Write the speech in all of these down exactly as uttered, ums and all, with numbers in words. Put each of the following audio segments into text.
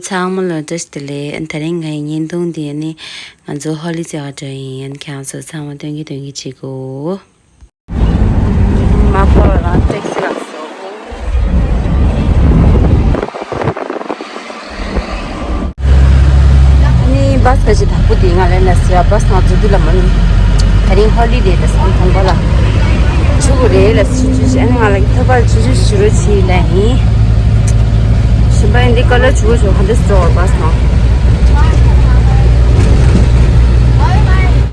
ཚང་མ་ལ་བཀྲ་ཤིས་བདེ་ལེགས། དེ་རིང་ངའི་བརྙན་ཐུང་འདི་ནི་ང་ཚོ་ཧོ་ལི་རྩེ་བ་འགྲོ་ཡིན། ཁྱེད་ཚོ་ཚང་མ་སྟོན་གྱི་སྟོན་གྱི་བྱེད་དགོས། མ་ཕོ་རང་ཊེག་སི་ལ་སོང་། ནི་བྷ་སི་ག་ཅི་དག་པོ་དེ་ང་ལ་ན་སི་ཡ་བྷ་སི་ནང་འཛུལ་དུས་ལ་མ་ནི། དེ་རིང་ཧོ་ལི་ཌེ་ད་སང་ཐོང་པ་ལ། ཆུ་བོ་རེ་ལ་སུ་ཆུ་ཆུ་ཨ་ནི་ང་ལ་ཐོབ་པར་ཆུ་ཆུ་ཞུ་རོ་ཆི་ལ་ཡིན། ཞིམ་པ་ཡིན་འདི་ཀ་ལ་ཆུ་བོ་ཆུ་ཧ་འདི་སོ་བྷ་སི་ནང་།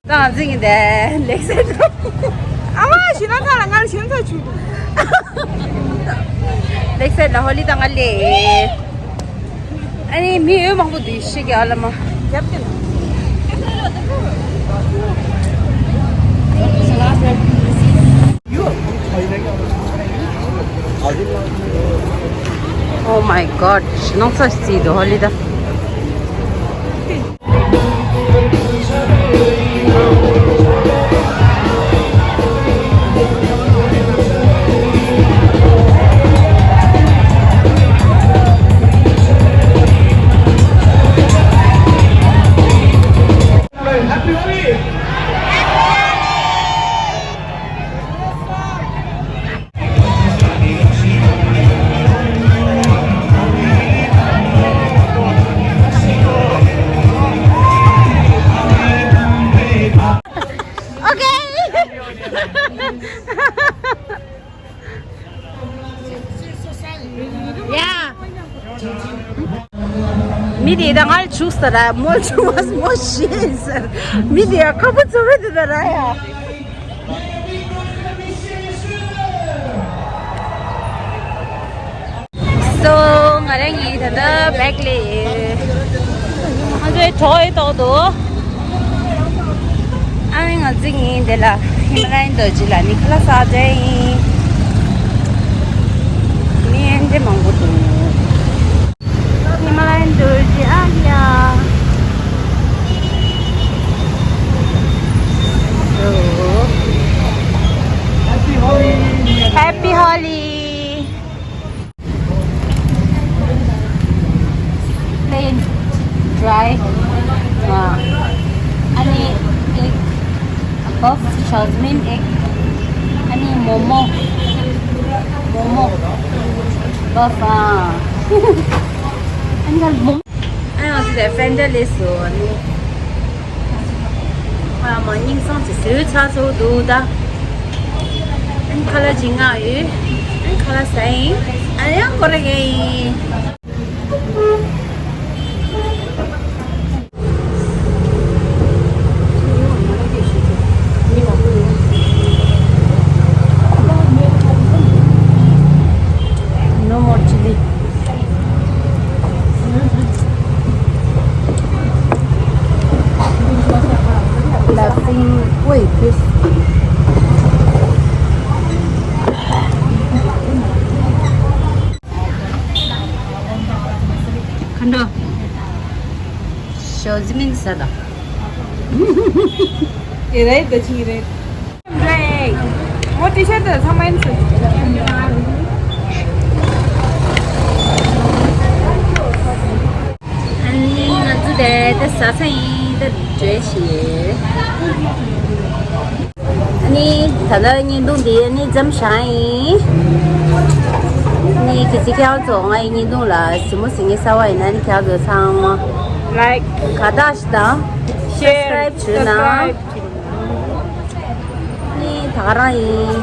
ད་ང་འཛིན་གྱི་འདས་ལེགས་སེ་འགྲོ། ཨ་མ་ཞི་ན་ཐ་ལ་ང་ལ་ཞིམ་ཐ་ཆུ། ལེགས་སེ་ལ་ཧོ་ལི་ད་ང་ལེ། ཨ་ནི་མི་ཡོད་མང་པོ་འདུག་ཤི་གི་ཨ་ལ་མ། རྒྱབ་ཀྱི་ན། Oh my god, ཞི་ནོ་ཚ་སི་དོ་ཧོ་ལི་ད། Okay. Yeah. མི་དེ་ད་ང་ལ་བྱུག་ས་ར་མོ་བྱུག་མོ་ཤེས་ཟེར། མི་དེ་ཡ་ཁ་པོ་ཚོ་བོད་དེ་ད་ར་ཡ། སོ་ང་རང་གིས་ད་ལྟ་བེག་ལས་ང་ཚོའི་གྲོགས་ཡོད་ཏོག་ཏོ། ཨ་ནི་ང་ཚོ་ཡིན་དེ་ལ་ཧི་མ་ལ་ཡན་རྡོ་རྗེ་ལ་ནི་ཁ་ལག་ཟ་འདྲ་ཡིན། མི་ཨེ་འདྲ་མང་པོ་འདུག་ཧི་མ་ལ་ཡན་རྡོ་རྗེ་ཨ་ཡ། Happy Holi. Plain, dry. ཨ་ནི་egg, puff, jasmine egg. ཨ་ནི་མོ་མོ། མོ་མོ། puff ཨ། ཨ་ནི་མོ་མོ། ཨ་ནི་ང་ཚོ་དེ་ཧྥེན་ཌ་ལས་སུ་ཨ་ནི། ཨ་མ་སྙིང་སང་ཅི་ཟེར་ཚ་ཚོ་འདུག་ད། ཨན་ཁ་ལ་ཅི་ང་ཡོད། ཨན་ཁ་ལ་ས་ཡིན། ཨན་ཡང་ཀོ་ར་གེ་ཡིན། No more chili. Laughing, wait, this. ཁ་འགྲོ། ཞོ་ཟི་མིན་ས་ད། ཨེ་རེད་ད་ཅི་རེད། རེད། ངོ་ཊི་ཤར་ཊི་ཚང་མ་ཡིན་ཚུལ། ཨ་ནི་ང་ཚོ་དེ་ད་ཟ་ས་ཡིན་ད་བྲོས་ཤིག་ཨ་ནི་ད་ལྟ་བརྙན་ཐུང་འདི་ནི་མཚམས་བཞག་ཡིན། ནི་གལ་སྲིད་ཁྱེད་རང་ཚོ་ངའི་བརྙན་ཐུང་ལ་གཟིགས་མོ་གཟིགས་མཁན་གསར་པ་ཡིན་ན་ནི་ཁྱེད་རང་ཚོ་ཚང་མ་ལའིཀ་ག་དག་ཞིག་དང་ཤེར་སབ་སི་ཀ་རའིབ་བྱོས་གནང་། ཤེར་སབ་སི་ཀ་རའིབ་བྱོས། ནི་ད་ག་རང་ཡིན།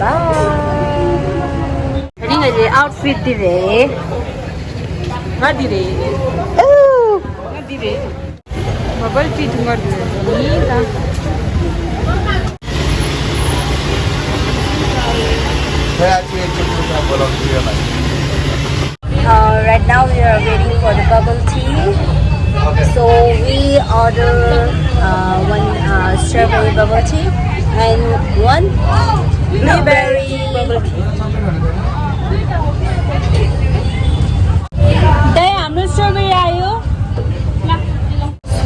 བཱའི། ད་རིང་ངའི་ཨའུཊ་ཕིཊ་འདི་རེད། ང་འདི་རེད། ཨོ། ང་འདི་རེད། བ་བལ་ཊི་འཐུང་གར་འགྲོ་ཡིན་ད། Uh, right now we are waiting for the bubble tea. So we order uh, one uh, strawberry bubble tea and one blueberry bubble tea. Damn, no strawberry are you?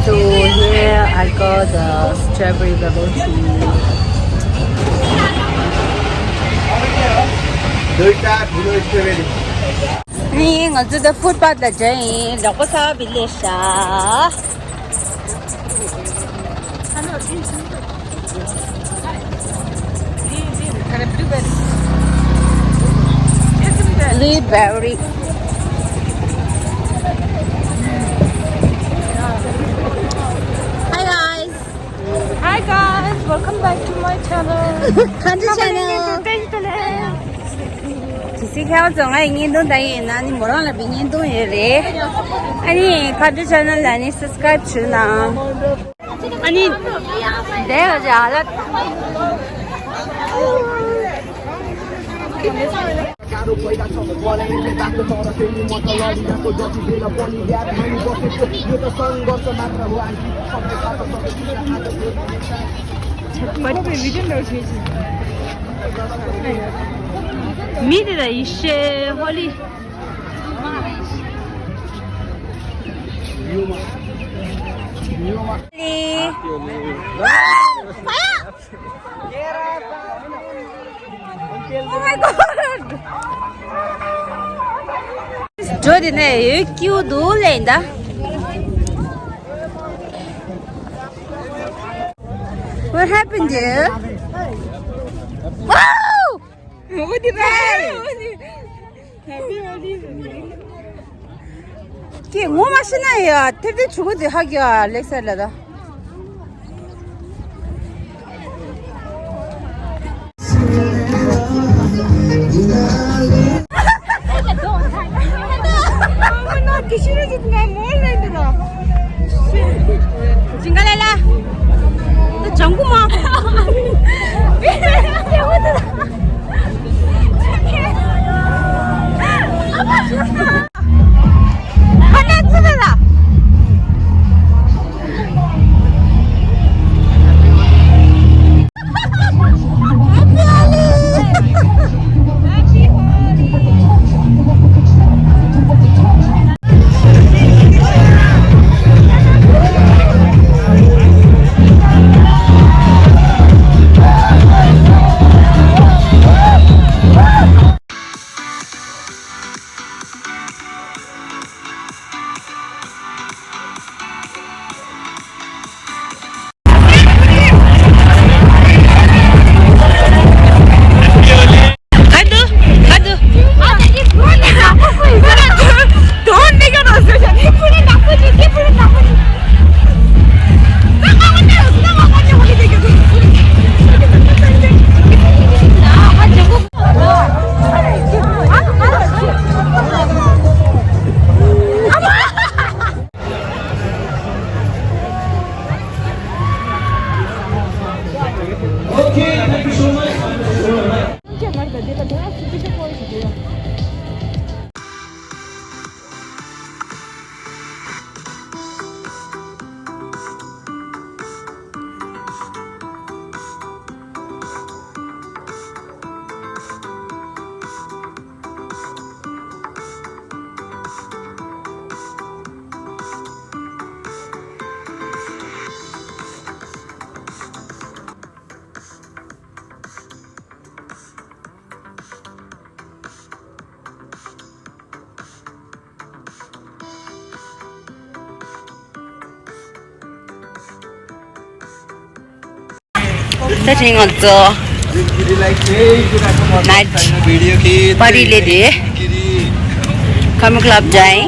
So here I got the strawberry bubble tea. দুইটা blue strawberry. ནི་ང་ཚོ་ད་ཕུཊ་པཱཐ་ལ་འགྲོ་ཡིན། ལག་པ་གསར་པ་ལས་ཤ། Blueberry. Hi guys. Hi guys, welcome back to my channel. Country channel. དེ་སི་ཁྱེད་ཚོ་ང་ཡི་བརྙན་ཐུང་ལྟ་ཡིན་ན་ནི་མོ་རང་ལ་བི་བརྙན་ཐུང་ཡོད་རེད། ཨ་ནི་Country channel ལ་ནི་subscribe བྱོས་ན། ཨ་ནི་དེ་བ་ཇ་ལ། མི་དེ་ལ་ཡི་ཤེས་ཧོ་ལི། འགྲོ་དེ་ནས་ཡོད་ཀྱིའུ་འདུག་ལེན་ད། What happened, dear? Wow! What did I? ཀྱེ་ངོ་མ་ཤི་ན་ཡ་ཐེབས་ཐེབས་ཆུ་གུ་དེ་ཧ་གི་ཡ་ལེགས་ས་ལ་ད། ཇིང་ག་ལ་ལ། ད་ཇང་གུ་མ། Okay, thank you so much. ད་ཐེངས་ང་ཚོ་night party ལས་དེ་Karma Club ཇའིན།